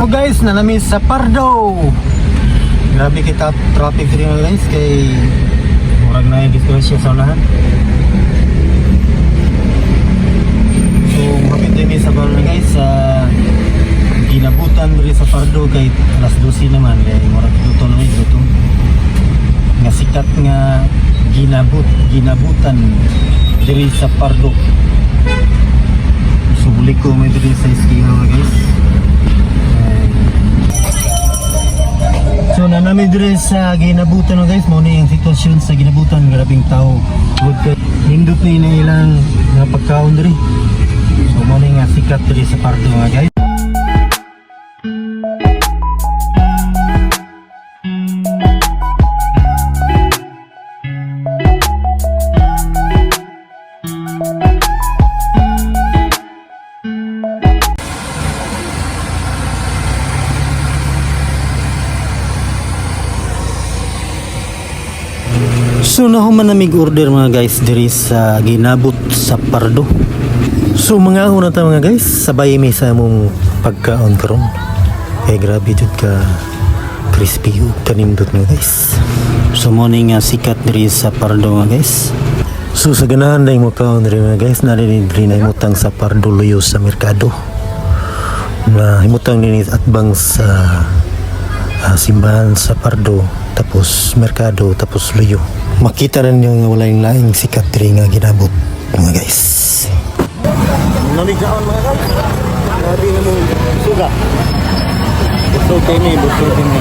So guys, naa na mi sa Pardo. Grabe kita traffic diri, mga guys, kay murag na yung disgrasya sa unahan. So mapit din mi sa Pardo, guys, sa ginabutan diri sa Pardo kay alas 12 naman kay murag gutom na gutom. Nga sikat nga ginabutan diri sa Pardo. So bulik ko may diri sa iskina, mga guys. Ay. So naa na mi diri sa ginabutan, no, guys, mao ni ang sitwasyon sa ginabutan, grabing tao. Good kay nindot ni na ilang mga pagkaon diri. So mao ni nga sikat diri sa Pardo, mga guys. So nahuman na mig order, mga guys, diri sa ginabot sa Pardo. So mga una ta, mga guys, sabay mi sa among pagkaon karon. Kay grabe jud ka crispy ug kanindot, mga guys. So mo ni nga sikat diri sa Pardo, mga guys. So sa ganahan dai mo kaon diri, mga guys, naa diri na himutang sa Pardo Luyo sa merkado. Na himutang dinhi atbang sa simbahan sa Pardo, tapos merkado, tapos luyo. Makita na ninyo nga walay laing sikat diri nga ginabot, mga guys. Namigaon, mga guys. Grabe na mo suga. Busog kay ni, busog kay ni.